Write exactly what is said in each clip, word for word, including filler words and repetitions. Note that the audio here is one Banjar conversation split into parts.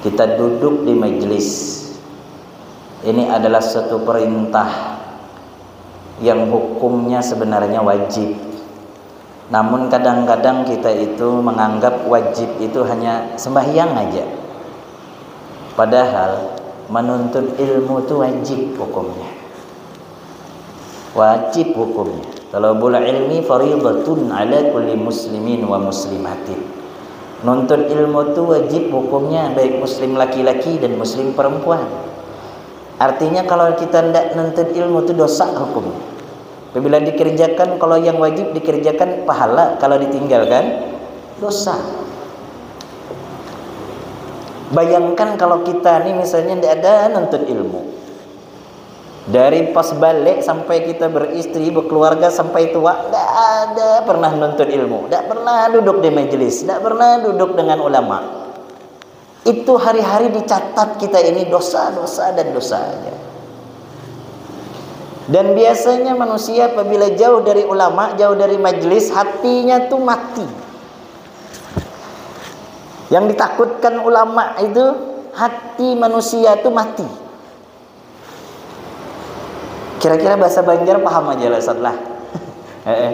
Kita duduk di majelis. Ini adalah suatu perintah yang hukumnya sebenarnya wajib. Namun kadang-kadang kita itu menganggap wajib itu hanya sembahyang aja. Padahal menuntut ilmu itu wajib hukumnya. Wajib hukumnya. Thalabul ilmi faridatun ala kulli muslimin wa muslimatin. Nuntut ilmu tu wajib hukumnya, baik muslim laki-laki dan muslim perempuan. Artinya kalau kita ndak nuntut ilmu tu dosa hukumnya. Apabila dikerjakan, kalau yang wajib dikerjakan pahala, kalau ditinggalkan dosa. Bayangkan kalau kita ni misalnya ndak ada nuntut ilmu. Dari pas balik sampai kita beristri, berkeluarga, sampai tua, ndak ada pernah nuntut ilmu, ndak pernah duduk di majelis, ndak pernah duduk dengan ulama. Itu hari-hari dicatat kita ini dosa, dosa, dan dosa aja. Dan biasanya manusia apabila jauh dari ulama, jauh dari majelis, hatinya tu mati. Yang ditakutkan ulama itu, hati manusia tu mati. Kira-kira bahasa Banjar paham aja lah, Ustaz, lah. Heeh.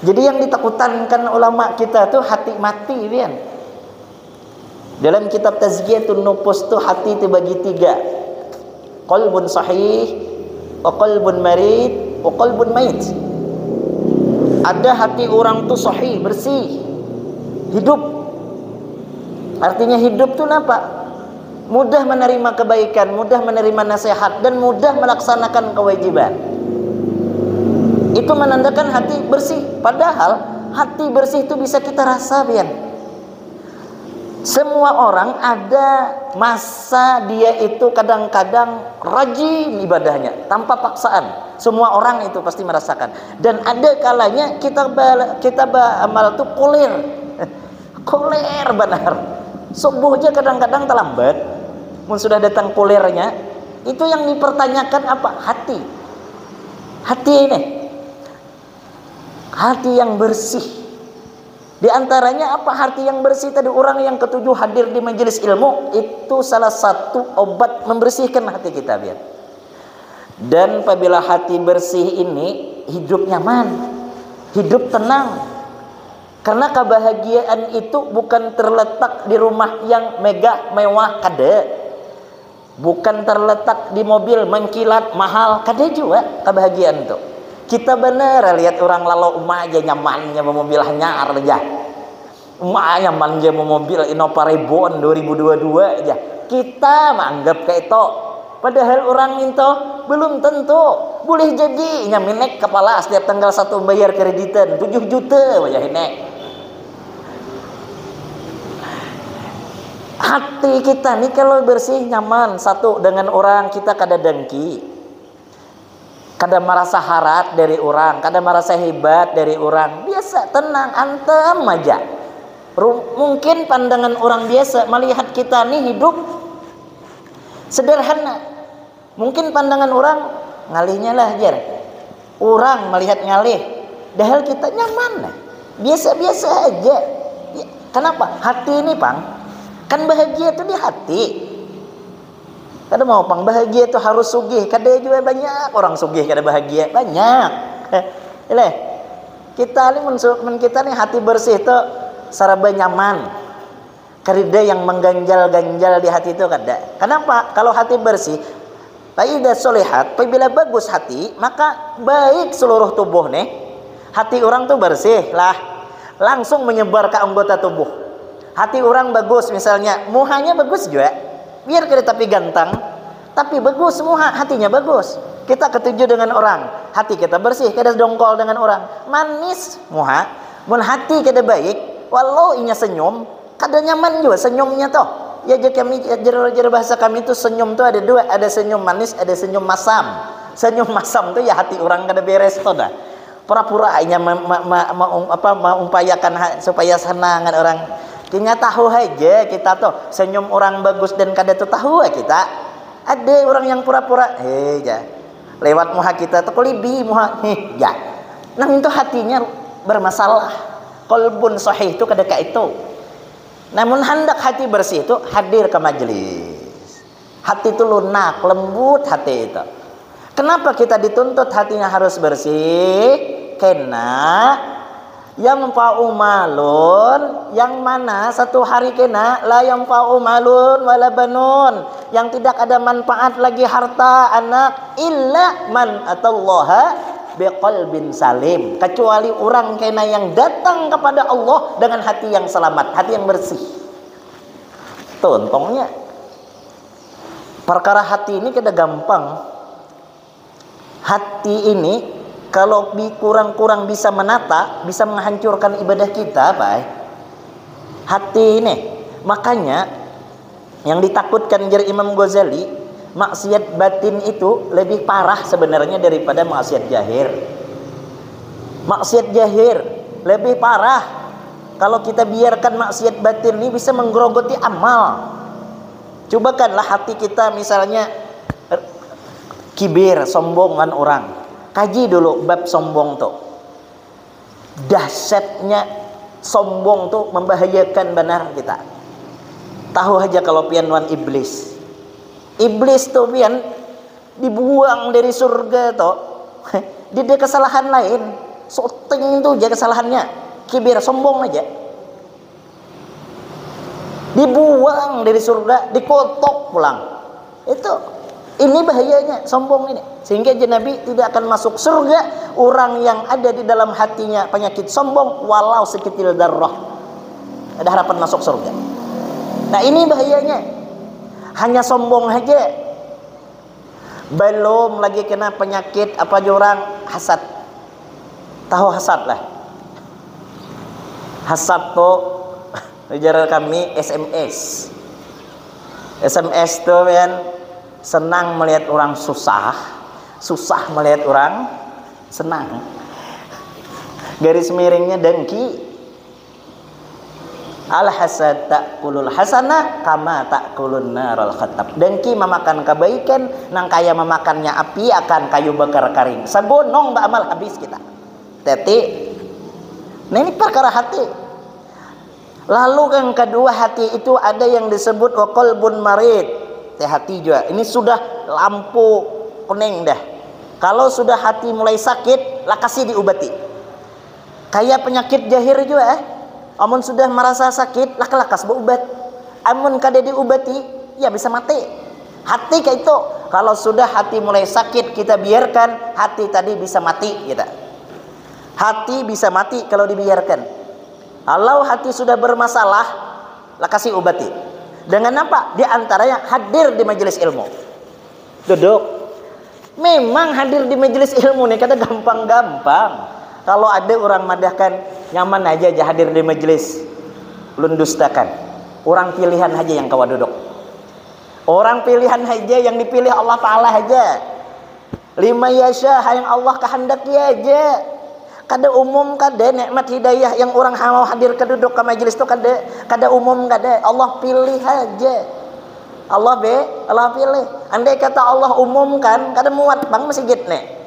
Jadi yang ditakutankan ulama kita tu hati mati, pian. Dalam kitab Tazkiyatun Nufus tu hati tu bagi tiga. Qalbun sahih, wa qalbun marid, wa qalbun mait. Ada hati orang tu sahih, bersih, hidup. Artinya hidup tu napa? Mudah menerima kebaikan, mudah menerima nasihat, dan mudah melaksanakan kewajiban. Itu menandakan hati bersih. Padahal hati bersih itu bisa kita rasa, pian. Semua orang ada masa dia itu kadang-kadang rajin ibadahnya tanpa paksaan. Semua orang itu pasti merasakan. Dan ada kalanya kita ba, kita beramal tu kulir. Kulir banar. Subuh aja kadang-kadang terlambat. Mun sudah datang kulirnya, itu yang dipertanyakan apa? Hati. Hati ini. Hati yang bersih. Di antaranya apa hati yang bersih tadi? Orang yang ketujuh hadir di majelis ilmu, itu salah satu obat membersihkan hati kita, pian. Dan apabila hati bersih ini, hidup nyaman, hidup tenang. Karena kebahagiaan itu bukan terletak di rumah yang megah, mewah, kada. Bukan terletak di mobil mengkilat mahal, kada jua kebahagiaan tu. Kita banar lihat orang lalu, uma aja nyamannya mobil hanyar aja. Uma nyamannya mobil Innova Reborn dua ribu dua dua aja. Kita menganggap kayak itu. Padahal orang itu belum tentu. Boleh jadi inya minek kepala setiap tanggal satu bayar kreditan tujuh juta wayah ini. Hati kita ni kalau bersih, nyaman, satu dengan orang, kita kada dengki, kada merasa harat dari orang, kada merasa hebat dari orang, biasa, tenang, antem aja. Ru-, mungkin pandangan orang biasa melihat kita ni hidup sederhana. Mungkin pandangan orang, ngalihnya lah, jar. Orang melihat ngalih, dahal kita nyaman lah. Biasa-biasa aja. Ya, kenapa? Hati ini, pang. Kan bahagia tu di hati. Kada mau, pang, bahagia tu harus sugih. Kada jua, banyak orang sugih kada bahagia. Banyak. Ileh. Kita ni mun su-, mun kita ni hati bersih tu saraba nyaman. Karida yang mengganjal-ganjal di hati tu kada. Kenapa? Kalau hati bersih, fa idza solihat, apabila bagus hati, maka baik seluruh tubuh nih. Hati orang tu bersih lah, langsung menyebar ke anggota tubuh. Hati orang bagus misalnya, muhanya bagus jua. Biar kada tapi gantang, tapi bagus muha, hatinya bagus. Kita ketuju dengan orang, hati kita bersih, kada dongkol dengan orang. Manis muha, mun hati kada baik, walau inya senyum, kada nyaman jua senyumnya tuh. Ya, jar kami, jar, jar bahasa kami tuh senyum tuh ada dua, ada senyum manis, ada senyum masam. Senyum masam tuh ya hati orang kada beres tuh dah. Pura-pura inya ma-, ma-, ma-, maung-, apa, maumpayakan ha-, supaya senangan orang. Kinya tahu haja kita tuh, senyum orang bagus dan kada tuh tahu ha kita. Ada orang yang pura-pura, hei, ja. Lewat muha kita tuh kulibi muha, hei, ja. Nang itu hatinya bermasalah. Kolbun sahih itu kada kayak itu. Namun handak hati bersih tu hadir ke majlis. Hati tu lunak, lembut hati itu. Kenapa kita dituntut hatinya harus bersih? Kena yang fa'u malun, yang mana satu hari kena la yang fa'u malun wala banun, yang tidak ada manfaat lagi harta anak, illa man atallaha biqalbin salim, kecuali orang kena yang datang kepada Allah dengan hati yang selamat, hati yang bersih. Tuntungnya perkara hati ini kada gampang. Hati ini kalau kurang-kurang bisa menata, bisa menghancurkan ibadah kita, baik. Hati ini. Makanya yang ditakutkan, jar Imam Ghazali, maksiat batin itu lebih parah sebenarnya daripada maksiat jahir. Maksiat jahir lebih parah. Kalau kita biarkan maksiat batin ini bisa menggerogoti amal. Cobakanlah hati kita misalnya kibir, sombongan orang. Kaji dulu bab sombong tu. Dahsyatnya sombong tu membahayakan benar kita. Tahu aja kalau pian wan iblis. Iblis tu pian dibuang dari surga tu. Dia kesalahan lain. Syuting tu aja kesalahannya. Kibir, sombong aja. Dibuang dari surga, dikotok pulang. Itu, ini bahayanya sombong ini. Sehingga Nabi tidak akan masuk surga orang yang ada di dalam hatinya penyakit sombong walau sekitil darah. Ada harapan masuk surga. Nah, ini bahayanya. Hanya sombong aja. Belum lagi kena penyakit apa jurang, hasad. Tahu hasad lah? Hasad tu ujar kami S M S. S M S tu kan senang melihat orang susah, susah melihat orang senang. Garis miringnya dengki. Al hasad ta'kulul hasanah kama ta'kulun narul khatab. Dengki memakan kebaikan nang kaya memakannya api akan kayu bakar karing. Sagunung baamal habis kita. Teti. Nah, ini perkara hati. Lalu yang kedua, hati itu ada yang disebut wa qalbun marid. Teh hati juga. Ini sudah lampu kuning dah. Kalau sudah hati mulai sakit, lakasi diubati. Kaya penyakit jahir jua, eh. Amun sudah marasa sakit, laka-lakas baubat. Amun kada diubati, ya bisa mati. Hati kaitu, kalau sudah hati mulai sakit, kita biarkan, hati tadi bisa mati kita. Hati bisa mati kalau dibiarkan. Kalau hati sudah bermasalah, lakasi ubati. Dengan apa? Di antaranya hadir di majelis ilmu. Duduk. Memang hadir di majelis ilmu ni kada gampang-gampang. Kalau ada orang madahkan, nyaman aja aja hadir di majelis, ulun dustakan. Orang pilihan aja yang kawa duduk. Orang pilihan aja yang dipilih Allah Taala aja. Lima yasha yang Allah kehendaki aja. Kada umum kada nikmat hidayah yang orang mau hadir ke duduk ke majelis tu kada, kada umum kada. Allah pilih aja. Allah be, Allah pilih. Andai kata Allah umumkan, kada muat bang masjid nih.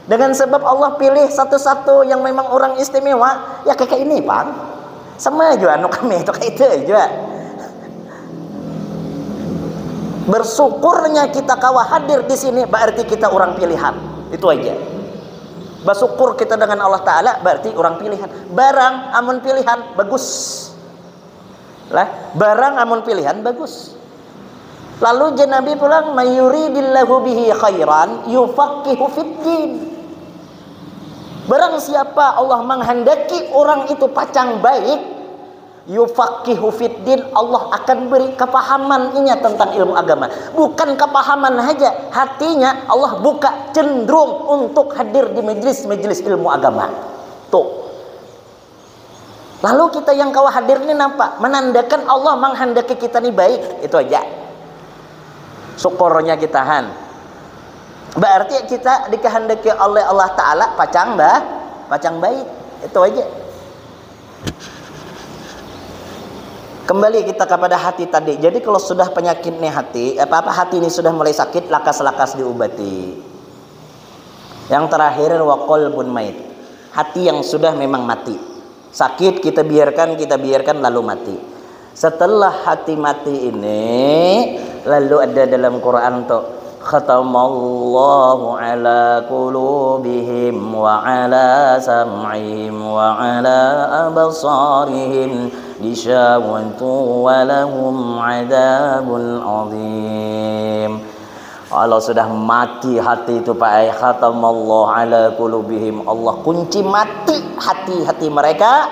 Dengan sebab Allah pilih satu-satu yang memang orang istimewa, ya kayak ini bang. Sama juga anu kami itu kayak itu juga. Bersyukurnya kita kawa hadir di sini berarti kita orang pilihan. Itu aja. Bersyukur kita dengan Allah Taala berarti orang pilihan. Barang amun pilihan bagus. Lah, barang amun pilihan bagus. Lalu jar Nabi pulang, mayuridillahu bihi khairan yufaqihu fiddin. Barang siapa Allah menghendaki orang itu pacang baik, yufaqihu fiddin, Allah akan beri kepahaman inya tentang ilmu agama. Bukan kepahaman saja, hatinya Allah buka cenderung untuk hadir di majelis-majelis ilmu agama. Tuh. Lalu kita yang kawa hadir ini nampak menandakan Allah menghendaki kita ini baik, itu aja. Syukurnya kita han. Berarti kita dikehendaki oleh Allah Taala pacang bah, pacang baik, itu aja. Kembali kita kepada hati tadi. Jadi kalau sudah penyakit nih hati, apa-apa hati ini sudah mulai sakit, lakas-lakas diubati. Yang terakhir wa qalbun mait. Hati yang sudah memang mati. Sakit kita biarkan, kita biarkan lalu mati. Setelah hati mati ini, lalu ada dalam Quran tu, khatamallahu ala qulubihim wa ala sam'ihim wa ala absarihim ghishawatun wa lahum adzabun adzim. Kalau sudah mati hati itu, Pak ai, khatamallahu ala qulubihim, Allah kunci mati hati-hati mereka,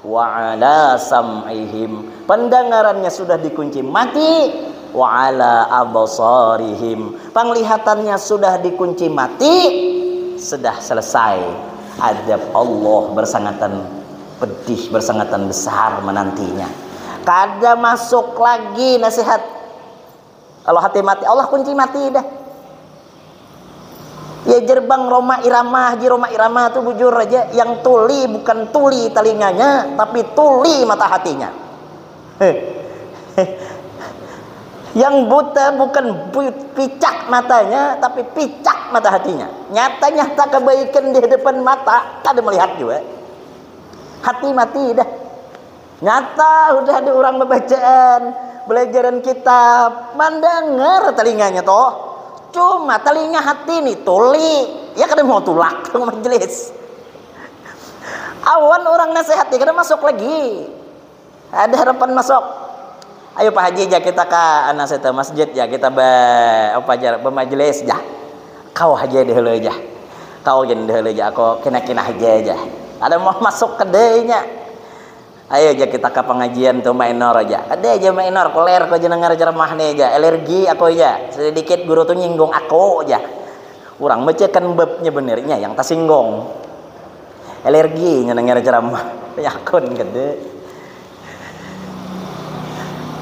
wa ala sam'ihim, pendengarannya sudah dikunci mati, wa ala absarihim, penglihatannya sudah dikunci mati, sudah selesai adab Allah bersangatan pedih, bersangatan besar menantinya. Kada masuk lagi nasihat. Kalau hati mati, Allah kunci mati dah. Ya, gerbang Rhoma Irama, Haji Rhoma Irama tu bujur aja, yang tuli bukan tuli talinganya, tapi tuli mata hatinya. Yang buta bukan bu-, picak matanya, tapi picak mata hatinya. Nyata-nyata kebaikan di hadapan mata, kada melihat juga. Hati mati dah. Nyata udah ada orang bacaan, belajaran kitab, mandangar talinganya toh. Cuma talinga hati ni tuli, ya kada mau tulak ke majelis. Awan orang nasihati kada masuk lagi. Ada harapan masuk. Ayo Pak Haji ja kita ka anas itu masjid ja kita be apa ja bemajelis ja. Kau haja dahulu ja. Kau gin dahulu ja, aku kena-kena haja ja. Ada mau masuk kedainya. Ayo ja kita ka pengajian tu minor aja. Ada aja minor, koler ko aja dengar ceramah ni aja. Alergi aku aja. Sedikit guru tu nyinggung aku aja. Orang bacakan babnya benernya yang tersinggung. Alergi nya dengar ceramah. Yakun gede.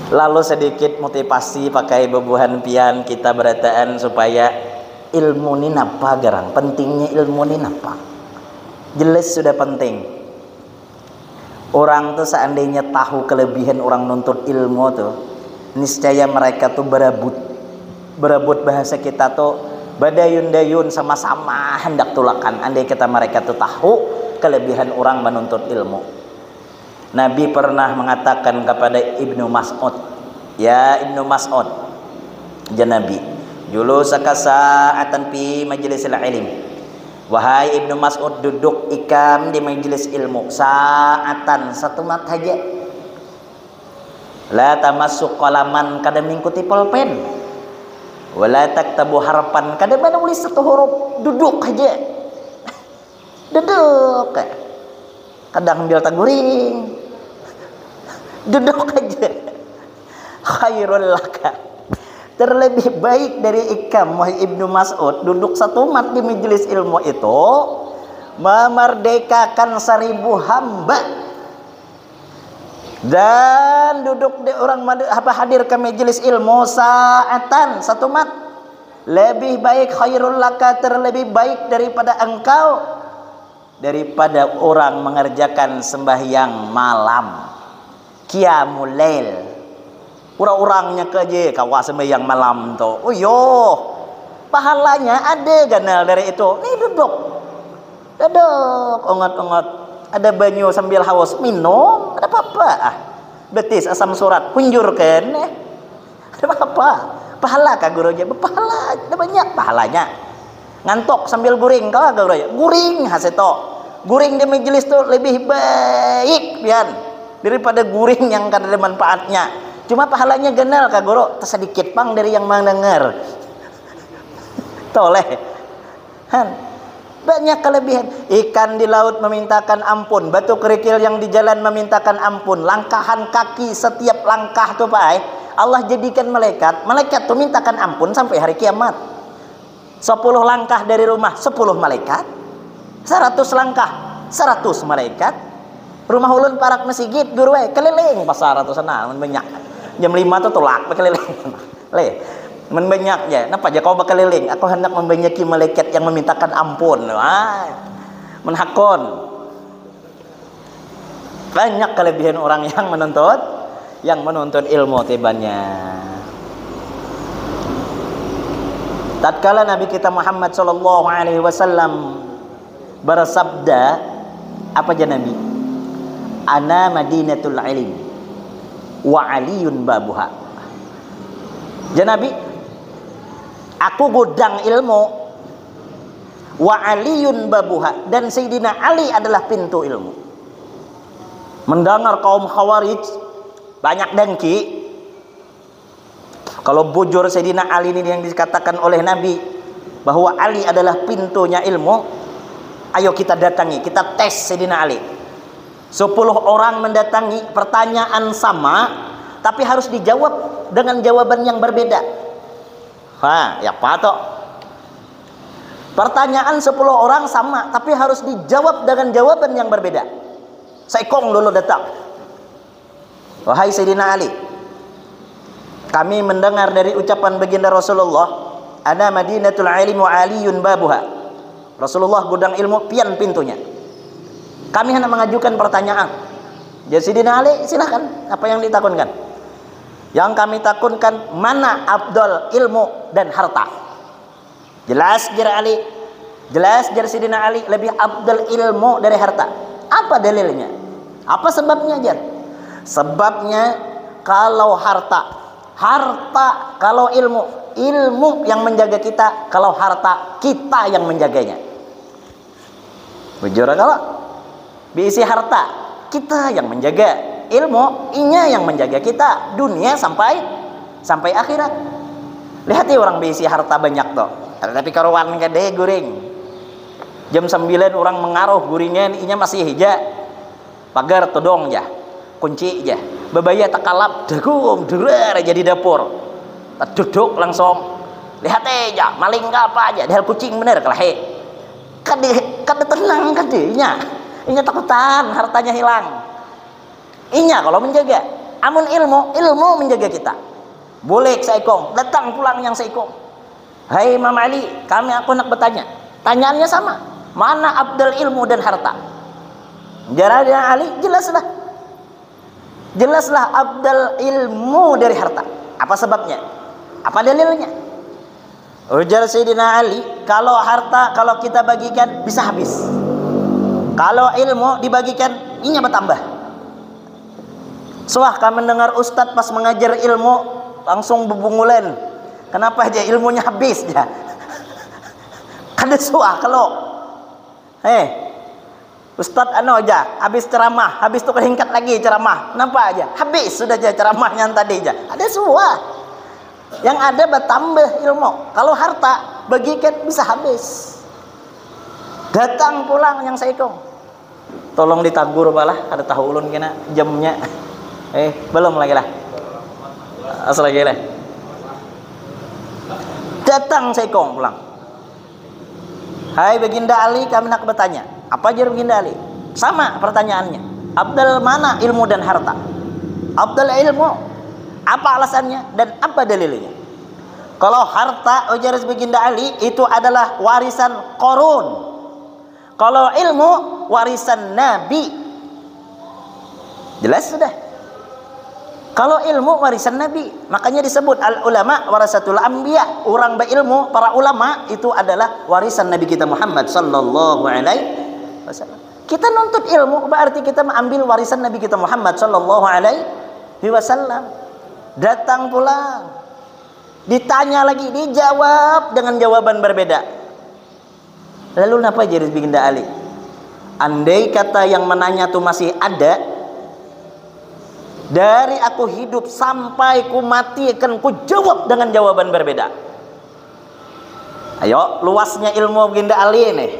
Lalu sedikit motivasi pakai bebuhan pian kita berataan supaya ilmu ni napa garang, pentingnya ilmu ni napa. Jelas sudah penting. Orang tu seandainya tahu kelebihan orang nuntut ilmu tu, niscaya mereka tu berebut. Berebut bahasa kita tu badayun-dayun sama-sama hendak tulakan. Andai kata mereka tu tahu kelebihan orang menuntut ilmu. Nabi pernah mengatakan kepada Ibnu Mas'ud, "Ya Ibnu Mas'ud," jar Nabi, "julusuka sa'atan fi majlisil ilim." Wahai Ibnu Mas'ud, duduk ikam di majelis ilmu saatan satumat haja. La tamassu qalaman, kada mingkuti pulpen. Wala taktabu harfan, kada manulis satu huruf, duduk haja. Duduk. Kada ambil taguring. Duduk aja. Khairul laka. Terlebih baik dari ikam, wahai Ibnu Mas'ud, duduk satumat di majelis ilmu itu, memerdekakan seribu hamba. Dan duduk di orang madu-, apa, hadir ke majelis ilmu saatan satumat. Lebih baik, khairul laka, terlebih baik daripada engkau, daripada orang mengerjakan sembahyang malam. Qiyamul lail. Urang-urangnya ke je kawa sembahyang malam tu. Oh yo. Pahalanya ada ganal dari itu. Ni duduk. Duduk, ungut-ungut. Ada banyu sambil haus, minum, ada apa-apa ah. Betis asam surat, hunjurkan eh. Ada apa-apa. Pahala kah guru aja? Berpahala, ada banyak pahalanya. Ngantuk sambil guring, kau agak guring, guring ha situ. Guring di majelis tu lebih baik pian daripada guring yang kada ada manfaatnya. Cuma pahalanya ganal kah guru, sedikit pang dari yang mendengar. Toleh. Han. Banyak kelebihan. Ikan di laut memintakan ampun, batu kerikil yang di jalan memintakan ampun, langkahan kaki setiap langkah tu, Pak ai, Allah jadikan malaikat. Malaikat tu mintakan ampun sampai hari kiamat. Sepuluh langkah dari rumah, sepuluh malaikat. Seratus langkah, seratus malaikat. Rumah ulun parak masigit, guru ai, keliling pasar tu sana, mun banyak. Jam lima tu tulak, bakeliling. Leh, mun banyak ja, napa ja kau bakeliling? Aku handak membanyaki malaikat yang memintakan ampun. Wah, menhakon. Banyak kelebihan orang yang menuntut, yang menuntut ilmu tibannya. Tatkala Nabi kita Muhammad sallallahu alaihi wasallam bersabda, apa jar Nabi? "Ana madinatul ilm." Wa aliyun babuha. Jar Nabi, aku gudang ilmu. Wa aliyun babuha, dan Sayyidina Ali adalah pintu ilmu. Mendengar kaum Khawarij banyak dengki. Kalau bujur Sayyidina Ali ini yang dikatakan oleh Nabi bahwa Ali adalah pintunya ilmu, ayo kita datangi, kita tes Sayyidina Ali. Sepuluh orang mendatangi, pertanyaan sama, tapi harus dijawab dengan jawaban yang berbeda. Ha, ya apa toh? Pertanyaan sepuluh orang sama, tapi harus dijawab dengan jawaban yang berbeda. Saikung dulu datang. Wahai Sayyidina Ali, kami mendengar dari ucapan Baginda Rasulullah, "Ana madinatul ilmi wa aliyun babuha." Rasulullah gudang ilmu, pian pintunya. Kami hendak mengajukan pertanyaan. Jadi Sayyidina Ali, silahkan, apa yang ditakunkan? Yang kami takunkan, mana afdal ilmu dan harta? Jelas jar Ali, jelas jar Sayyidina Ali, lebih afdal ilmu dari harta. Apa dalilnya? Apa sebabnya jar? Sebabnya kalau harta, harta, kalau ilmu, ilmu yang menjaga kita, kalau harta, kita yang menjaganya. Bujur kalau beisi harta, kita yang menjaga. Ilmu, inya yang menjaga kita. Dunia sampai sampai akhirat. Lihat ya, orang beisi harta banyak tuh, tapi karuan kada guring. Jam sembilan orang mengaruh guringan, inya masih hija. Pagar tudung ja, kunci ja. Babaya takalap, dagum, durar aja di dapur. Taduduk langsung. Lihat aja, maling ka apa aja, dahal kucing bener kalahi. Kada, kada tenang kada inya. Inya takutan hartanya hilang. Inya kalau menjaga. Amun ilmu, ilmu menjaga kita. Bulik saikung, datang pulang yang saikung. Hai Imam Ali, kami aku nak bertanya. Tanyaannya sama. Mana afdal ilmu dan harta? Jar Ali, jelaslah. Jelaslah afdal ilmu dari harta. Apa sebabnya? Apa dalilnya? Ujar Sayyidina Ali, kalau harta kalau kita bagikan bisa habis. Kalau ilmu dibagikan, inya bertambah. Suah kami mendengar ustadz pas mengajar ilmu langsung bebungulan. Kenapa aja ilmunya habis ya? Kada suah kalau, eh, ustadz anu aja habis ceramah, habis tu hingkat lagi ceramah. Kenapa aja? Habis sudah aja ceramahnya tadi aja. Ada suah. Yang ada bertambah ilmu. Kalau harta bagikan bisa habis. Datang pulang yang saikung. Tolong ditagur balah, kada tahu ulun kena jamnya. Eh, belum lagi lah. As lagi lah. Datang saikung pulang. Hai Baginda Ali, kami nak bertanya. Apa jar Baginda Ali? Sama pertanyaannya. Afdal mana ilmu dan harta? Afdal ilmu. Apa alasannya dan apa dalilnya? Kalau harta, ujar Baginda Ali, itu adalah warisan korun. Kalau ilmu, warisan Nabi. Jelas sudah. Kalau ilmu warisan Nabi, makanya disebut al ulama warasatul anbiya. Orang berilmu, para ulama itu adalah warisan Nabi kita Muhammad sallallahu alaihi wasallam. Kita nuntut ilmu berarti kita mengambil warisan Nabi kita Muhammad sallallahu alaihi wasallam. Datang pulang, ditanya lagi, dijawab dengan jawaban berbeda. Lalu napa jar Baginda Ali? Andai kata yang menanya tu masih ada, dari aku hidup sampai ku mati akan ku jawab dengan jawaban berbeda. Ayo, luasnya ilmu Baginda Ali nih.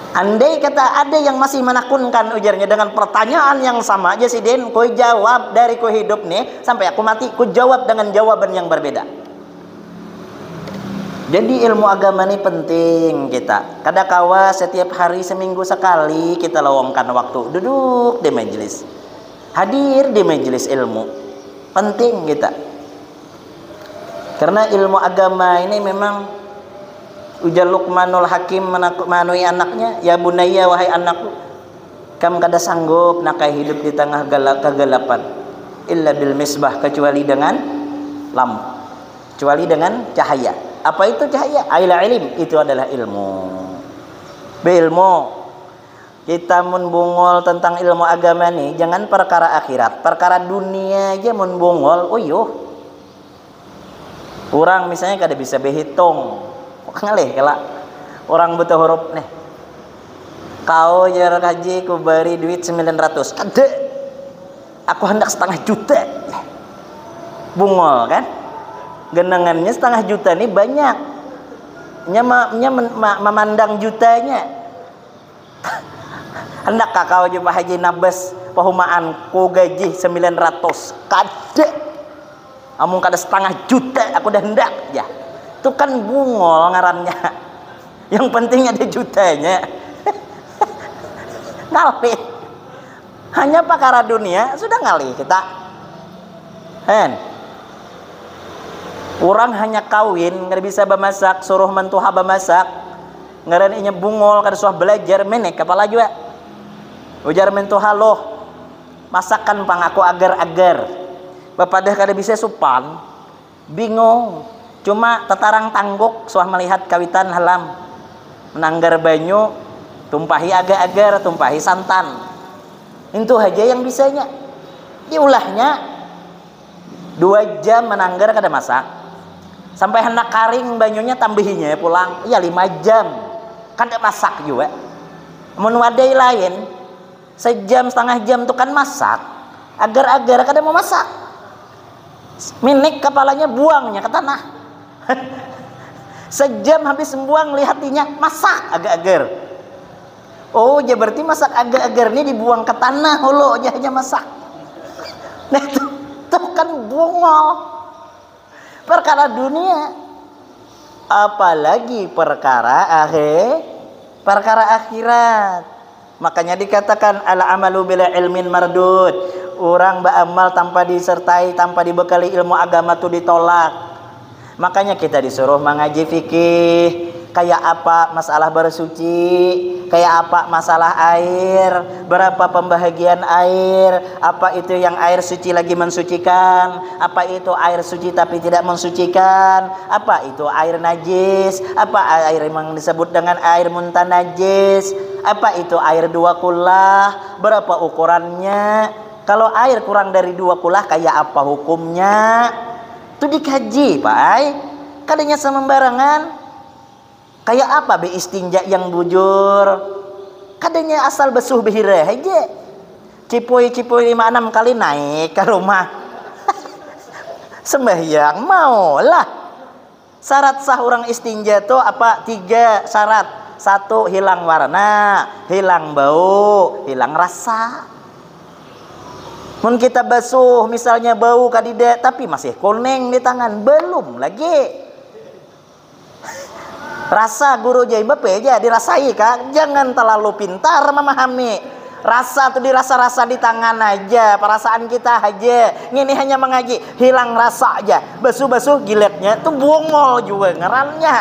Andai kata ada yang masih menakunkan ujarnya dengan pertanyaan yang sama aja sidin, ku jawab dari ku hidup nih sampai aku mati, ku jawab dengan jawaban yang berbeda. Jadi ilmu agama ni penting kita. Kada kawa setiap hari, seminggu sekali kita lowongkan waktu duduk di majelis. Hadir di majelis ilmu. Penting kita. Karena ilmu agama ini memang ujar Luqmanul Hakim menaku-, manui anaknya, "Ya bunayya, wahai anakku, kam kada sanggup nakai hidup di tengah gala-, kegelapan. Illa bil misbah, kecuali dengan lampu." Kecuali dengan cahaya. Apa itu cahaya? Aila ilim, itu adalah ilmu. Beilmu. Kita mun bungul tentang ilmu agama nih, jangan perkara akhirat, perkara dunia aja mun bungul, uyuh. Orang misalnya kada bisa berhitung, ngalih kala. Orang buta huruf nih. Kau jar Haji, ku beri duit sembilan ratus. Kada. Aku hendak setengah juta. Bungul kan? Genangannya setengah juta nih banyak. Nya, ma, nya men, ma, memandang jutanya. Hendak kakau aja Pak Haji nabas pahumaan ku gaji sembilan ratus. Kada. Amun kada setengah juta aku dah hendak ya. Itu kan bungol ngarannya. Yang penting ada jutanya. Ngalih. Hanya perkara dunia sudah ngalih kita. Hen. Orang hanya kawin kada bisa bamasak, suruh mentuha bamasak. Ngaran inya bungol kada suah belajar, menek kepala jua. Ujar mentuha loh, masakan pang aku agar-agar. Bapadah kada bisa supan, bingung. Cuma tetarang tangguk suah melihat kawitan halam. Menanggar banyu, tumpahi agar-agar, tumpahi santan. Itu aja yang bisanya. Diulahnya dua jam menanggar kada masak. Sampai hendak karing banyunya tambahinya pulang. Iya lima jam. Kada masak juga. Mun wadai lain, sejam setengah jam tu kan masak. Agar-agar kada mau masak. Minik kepalanya buangnya ke tanah. Sejam habis membuang lihatinya masak agar-agar. Oh, ya berarti masak agar-agar ini dibuang ke tanah hulu aja aja masak. Nah, itu, itu kan bungol. Perkara dunia. Apalagi perkara akhir, perkara akhirat. Makanya dikatakan al amalu bila ilmin mardud. Orang beramal tanpa disertai, tanpa dibekali ilmu agama tu ditolak. Makanya kita disuruh mengaji fikih, kayak apa masalah bersuci, kayak apa masalah air, berapa pembahagian air, apa itu yang air suci lagi mensucikan, apa itu air suci tapi tidak mensucikan, apa itu air najis, apa air yang disebut dengan air muntah najis, apa itu air dua kulah, berapa ukurannya, kalau air kurang dari dua kulah kayak apa hukumnya, tu dikaji, Pak ai. Kadanya semembarangan. Kayak apa be istinja yang bujur? Kadanya asal besuh behira aja. Cipui-cipui lima enam kali naik ke rumah. Sembahyang maulah. Syarat sah orang istinja tu apa? Tiga syarat. Satu, hilang warna, hilang bau, hilang rasa. Mun kita basuh misalnya bau kadida tapi masih kuning di tangan, belum lagi. Rasa guru jai bape ja dirasai ka, jangan terlalu pintar memahami. Rasa tu dirasa-rasa di tangan aja, perasaan kita aja. Ngini hanya mengaji, hilang rasa aja. Basuh-basuh giletnya tu bungol juga ngarannya.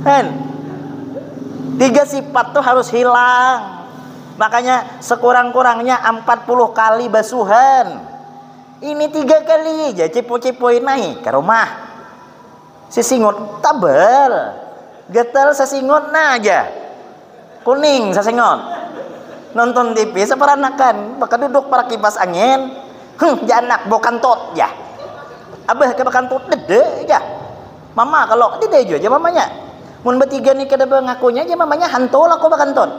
Hen. Tiga sifat tu harus hilang. Makanya sekurang-kurangnya empat puluh kali basuhan. Ini tiga kali aja cipu-cipui naik ke rumah. Sisingut tabal. Gatal sasingut nah aja. Kuning sasingut. Nonton T V saparanakan, bakaduduk para kipas angin. Hmm, ja anak bau kantut ja. Abah ke bakantut dede ja. Mama kalau dede jua ja mamanya. Mun betiga ni kada bangakunya ja mamanya hantu lah ko bakantut.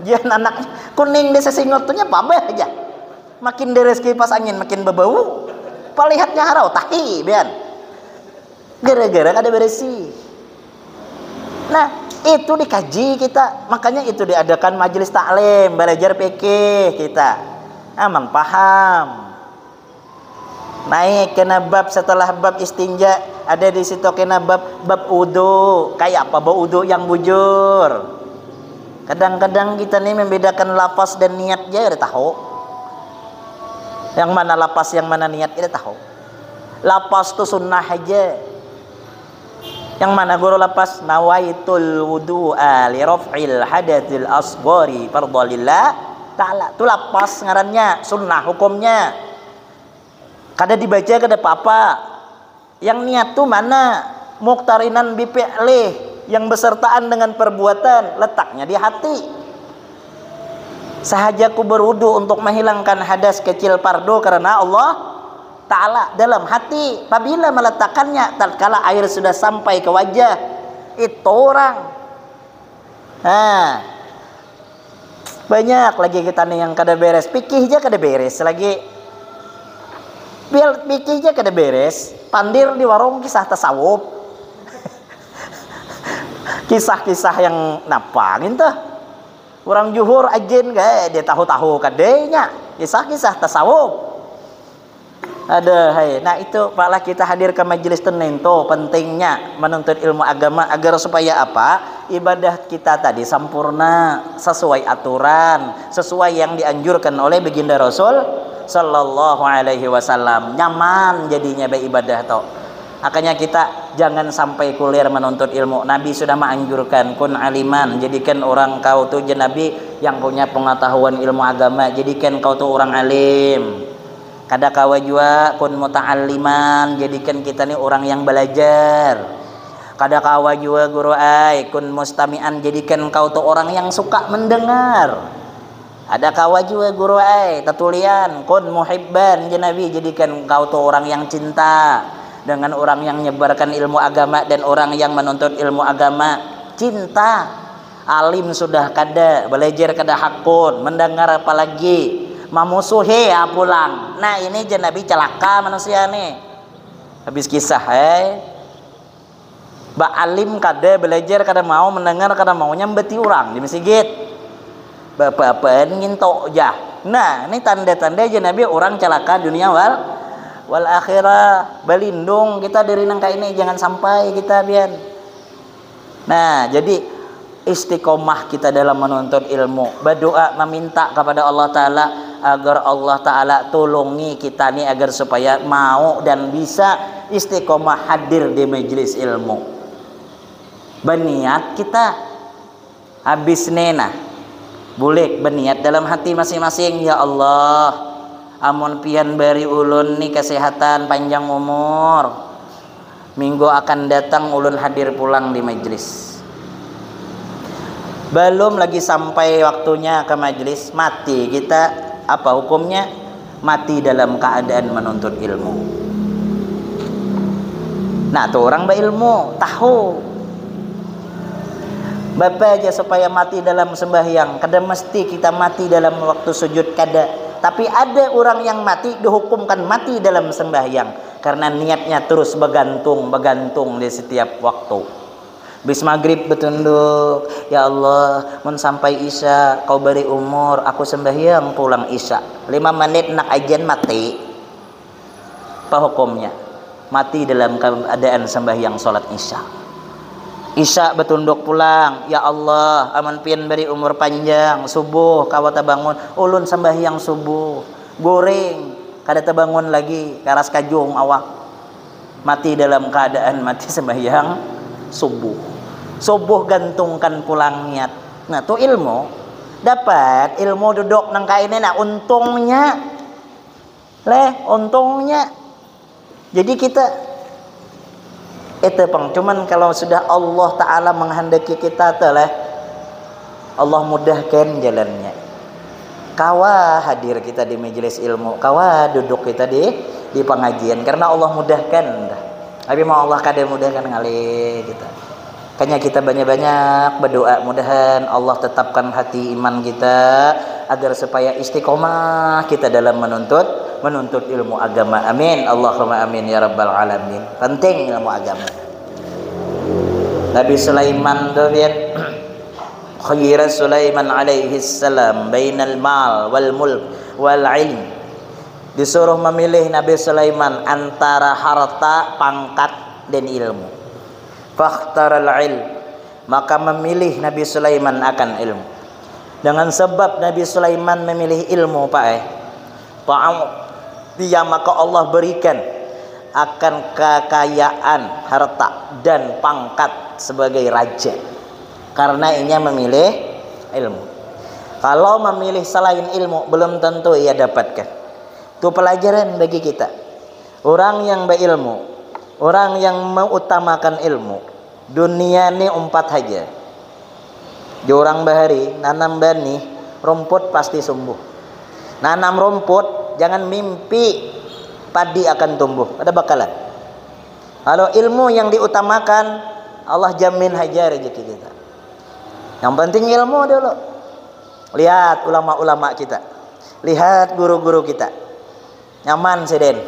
Jan anak kuning desa singot tu nya pabah ja. Makin deres kipas angin makin bebau. Palihatnya harau tahi bian. Gara-gara kada bersih. Nah, itu dikaji kita. Makanya itu diadakan majelis taklim, belajar fikih kita. Aman paham. Naik kena bab setelah bab istinja, ada di situ kena bab bab udu. Kayak apa bab udu yang bujur? Kadang-kadang kita nih membedakan lafaz dan niat aja ada tahu. Yang mana lafaz, yang mana niat ada tahu. Lafaz tu sunnah aja. Yang mana guru lafaz nawaitul wudu'a li raf'il hadatsil asghari fardhalillah ta'ala. Tu lafaz ngarannya, sunnah hukumnya. Kada dibaca kada apa-apa. Yang niat tu mana? Muktarinan bifi'lih, yang besertaan dengan perbuatan, letaknya di hati. Sahaja ku berwudu untuk menghilangkan hadas kecil pardo karena Allah Ta'ala dalam hati. Pabila meletakkannya, tatkala air sudah sampai ke wajah, itu orang. Nah, banyak lagi kita nih yang kada beres. Pikih aja kada beres lagi. Bil pikih aja kada beres. Pandir di warung kisah tasawuf. Kisah-kisah yang napa gitu. Orang juhur ajin kayak dia tahu-tahu kadenya. Kisah-kisah tasawuf. Ada hai. Nah itu malah kita hadir ke majelis tenin tuh pentingnya menuntut ilmu agama agar supaya apa? Ibadah kita tadi sempurna sesuai aturan, sesuai yang dianjurkan oleh baginda Rasul sallallahu alaihi wasallam. Nyaman jadinya beribadah tuh. Makanya kita jangan sampai kulir menuntut ilmu. Nabi sudah menganjurkan kun aliman, jadikan orang kau tuh je Nabi yang punya pengetahuan ilmu agama, jadikan kau tuh orang alim. Kada kawa jua kun muta'alliman, jadikan kita ni orang yang belajar. Kada kawa jua guru ai kun mustami'an, jadikan kau tu orang yang suka mendengar. Kada kawa jua guru ai tatulian kun muhibban je Nabi, jadikan kau tu orang yang cinta dengan orang yang menyebarkan ilmu agama dan orang yang menuntut ilmu agama. Cinta. Alim sudah kada, belajar kada hakun, mendengar apalagi, mamusuhi ya pulang. Nah ini je Nabi celaka manusia nih. Habis kisah eh. Ba alim kada, belajar kada mau, mendengar kada mau, nyambati orang di masigit. Bapak-apaan ngintok jah. Nah ini tanda-tanda je Nabi orang celaka dunia wal wal akhirah. Balindung kita dari nangka ini, jangan sampai kita bian. Nah, jadi istiqomah kita dalam menuntut ilmu, berdoa meminta kepada Allah Ta'ala agar Allah Ta'ala tolongi kita ni agar supaya mau dan bisa istiqomah hadir di majelis ilmu. Berniat kita habis nena, bulik berniat dalam hati masing-masing, ya Allah, amun pian beri ulun ni kesehatan panjang umur, minggu akan datang ulun hadir pulang di majlis. Belum lagi sampai waktunya ke majlis, mati kita. Apa hukumnya? Mati dalam keadaan menuntut ilmu. Nah, tu orang berilmu, tahu. Bapa aja supaya mati dalam sembahyang, kada mesti kita mati dalam waktu sujud, kada. Tapi ada orang yang mati dihukumkan mati dalam sembahyang. Karena niatnya terus begantung, begantung di setiap waktu. Bis maghrib betunduk, ya Allah, mun sampai isya, kau beri umur, aku sembahyang pulang isya. Lima menit nak ajan mati. Apa hukumnya? Mati dalam keadaan sembahyang salat isya. Isya betunduk pulang, ya Allah, amun pian beri umur panjang, subuh kawa tabangun, ulun sembahyang subuh, goreng, kada tabangun lagi, karas kajung awak. Mati dalam keadaan mati sembahyang subuh. Subuh gantungkan pulang niat. Nah, tu ilmu. Dapat ilmu duduk nang kaini, nah, untungnya. Leh, untungnya. Jadi kita itu pang, cuman kalau sudah Allah Ta'ala menghendaki kita tuh leh, Allah mudahkan jalannya. Kawa hadir kita di majelis ilmu, kawa duduk kita di di pengajian karena Allah mudahkan. Tapi mau Allah kada mudahkan ngalih kita. Makanya kita banyak-banyak berdoa, mudahan Allah tetapkan hati iman kita agar supaya istiqomah kita dalam menuntut menuntut ilmu agama. Amin. Allahumma amin ya rabbal alamin. Penting ilmu agama. Nabi Sulaiman tu, biar khayyira Sulaiman alaihi salam bainal mal wal mulk wal ilm. Disuruh memilih Nabi Sulaiman antara harta, pangkat, dan ilmu. Fakhtaral ilm, maka memilih Nabi Sulaiman akan ilmu. Dengan sebab Nabi Sulaiman memilih ilmu, Pak eh. Dia maka Allah berikan akan kekayaan, harta, dan pangkat sebagai raja. Karena inya memilih ilmu. Kalau memilih selain ilmu, belum tentu ia dapatkan. Itu pelajaran bagi kita. Orang yang berilmu, orang yang mengutamakan ilmu, dunia ni umpat haja. Di orang bahari, nanam banih, Rumput pasti sumbuh. Nanam rumput, jangan mimpi padi akan tumbuh. Ada bakalan. Kalau ilmu yang diutamakan, Allah jamin haja rezeki kita. Yang penting ilmu dulu. Lihat ulama-ulama kita. Lihat guru-guru kita. Nyaman sih, Den.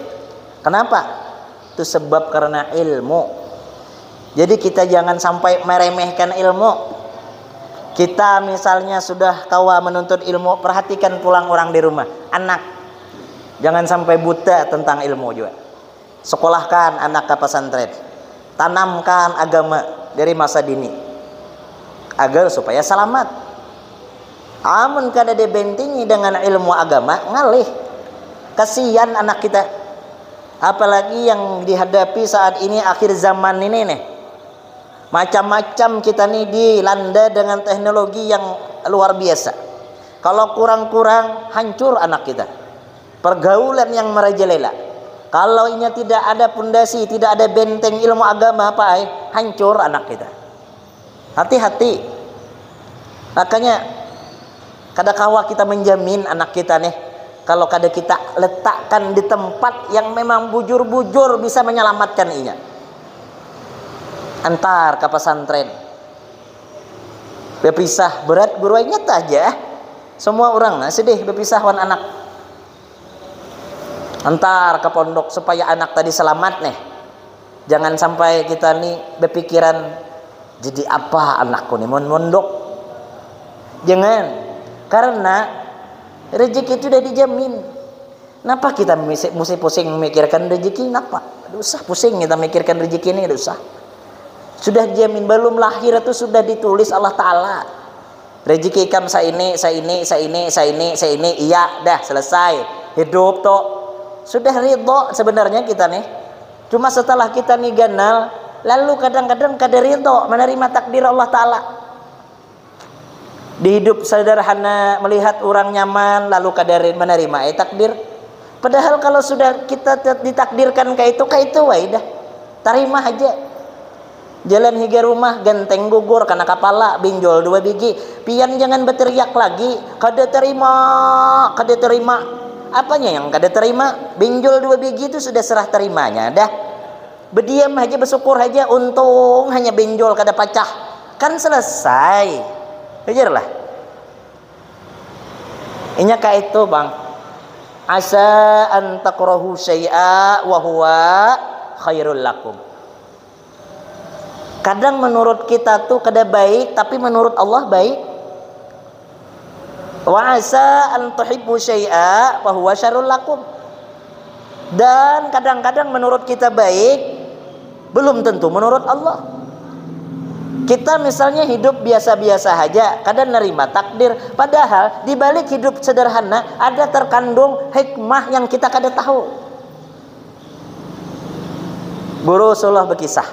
Kenapa? Itu sebab karena ilmu. Jadi kita jangan sampai meremehkan ilmu. Kita misalnya sudah kawa menuntut ilmu, perhatikan pulang orang di rumah, anak. Jangan sampai buta tentang ilmu juga. Sekolahkan anak ke pesantren. Tanamkan agama dari masa dini agar supaya selamat. Amun kada dibentengi dengan ilmu agama, ngalih. Kasihan anak kita. Apalagi yang dihadapi saat ini, akhir zaman ini nih. Macam-macam kita nih dilanda dengan teknologi yang luar biasa. Kalau kurang-kurang, hancur anak kita. Pergaulan yang merajalela. Kalau inya tidak ada pondasi, tidak ada benteng ilmu agama, apa ai, hancur anak kita. Hati-hati. Makanya, kada kawa kita menjamin anak kita nih, kalau kada kita letakkan di tempat yang memang bujur-bujur bisa menyelamatkan inya. Antar ke pesantren. Berpisah berat, guru, ingat aja. Semua orang nah sedih berpisah wan anak. Antar ke pondok supaya anak tadi selamat nih. Jangan sampai kita nih berpikiran, "Jadi apa anakku nih mun mondok?" Jangan. Karena rezeki itu udah dijamin. Kenapa kita misi-, mesti pusing memikirkan rezeki? Kenapa? Tidak usah pusing kita mikirkan rezeki ini, tidak usah. Sudah jamin, belum lahir itu sudah ditulis Allah Ta'ala. Rezeki ikam saini, saini, saini, saini, saini. Iya, dah selesai. Hidup tuh. Sudah ridho sebenarnya kita nih. Cuma setelah kita nih ganal, lalu kadang-kadang kada ridho menerima takdir Allah Ta'ala. Di hidup sederhana, melihat orang nyaman, lalu kada ri-, menerima ai takdir. Padahal kalau sudah kita te-, ditakdirkan kayak itu, kayak itu wae dah. Tarima aja. Jalan higa rumah, genteng gugur, kena kapala, benjol dua bigi. Pian jangan berteriak lagi, "Kada terima, kada terima." Apanya yang kada terima? Benjol dua bigi itu sudah serah terimanya dah. Berdiam aja, bersyukur aja, untung hanya benjol kada pacah. Kan selesai. Ujarlah. Inya kayak itu, Bang. "Asa an takrahu syai'a wa huwa khairul lakum." Kadang menurut kita tuh kada baik, tapi menurut Allah baik. "Wa asa an tuhibbu syai'a wa huwa syarrul lakum." Dan kadang-kadang menurut kita baik, belum tentu menurut Allah. Kita misalnya hidup biasa-biasa aja, kada nerima takdir. Padahal di balik hidup sederhana ada terkandung hikmah yang kita kada tahu. Guru Suluh berkisah.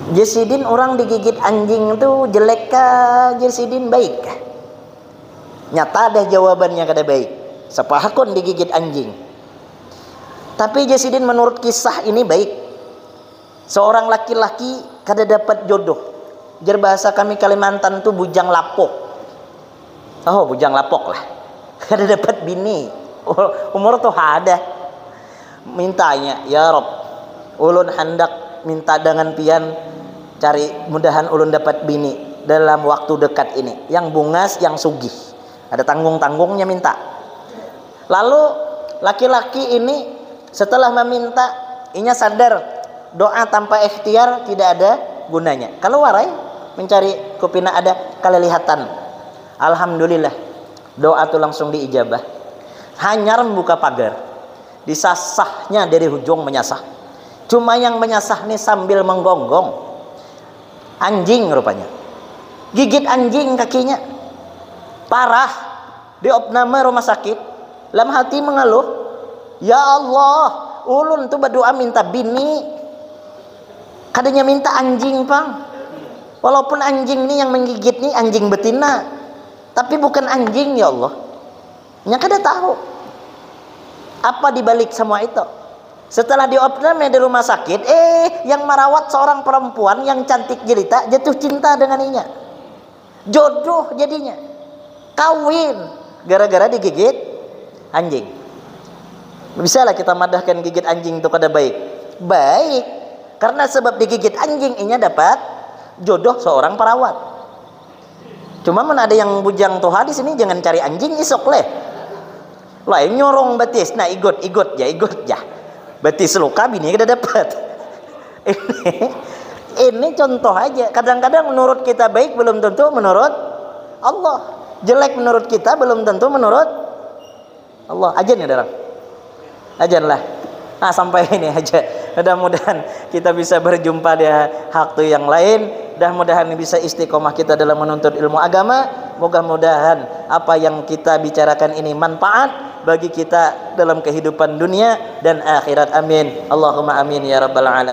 Jar sidin, orang digigit anjing tu jelek kah? Jar sidin, baik kah? Nyata dah jawabannya kada baik. Siapa hakun digigit anjing? Tapi jar sidin, menurut kisah ini baik. Seorang laki-laki kada dapat jodoh. Jar bahasa kami Kalimantan tu bujang lapuk. Oh, bujang lapuk lah. Kada dapat bini. Umur tuh ada. Mintanya, "Ya Rob, ulun handak minta dengan pian cari, mudahan ulun dapat bini dalam waktu dekat ini. Yang bungas, yang sugih." Ada tanggung-tanggungnya minta. Lalu laki-laki ini setelah meminta, inya sadar doa tanpa ikhtiar tidak ada gunanya. Keluar ai mencari kupina ada kalilihatan. Alhamdulillah, doa tu langsung diijabah. Hanyar membuka pagar. Disasahnya dari hujung menyasah. Cuma yang menyasah nih sambil menggonggong. Anjing rupanya. Gigit anjing kakinya. Parah. Diopname rumah sakit. Dalam hati mengeluh, "Ya Allah, ulun tu berdoa minta bini. Kadanya minta anjing pang. Walaupun anjing ni yang menggigit ni anjing betina. Tapi bukan anjing, ya Allah." Nya kada tahu apa dibalik semua itu. Setelah diopname di rumah sakit, eh, yang merawat seorang perempuan yang cantik jelita jatuh cinta dengan inya. Jodoh jadinya. kawin gara-gara digigit anjing. Bisa lah kita madahkan gigit anjing itu kada baik? Baik, karena sebab digigit anjing inya dapat jodoh seorang perawat. Cuma mun ada yang bujang tuha di sini, jangan cari anjing isuk leh. Lain nyorong batis, nah igut, igut ja, igut ja. Batis luka bini kada dapat. Ini, ini contoh aja. Kadang-kadang menurut kita baik belum tentu menurut Allah. Jelek menurut kita belum tentu menurut Allah. Ajan ya, darang? Ajan lah. Nah, sampai ini aja. Mudah-mudahan kita bisa berjumpa di waktu yang lain. Mudah-mudahan bisa istiqomah kita dalam menuntut ilmu agama. Mudah-mudahan apa yang kita bicarakan ini manfaat bagi kita dalam kehidupan dunia dan akhirat. Amin. Allahumma amin ya rabbal alamin.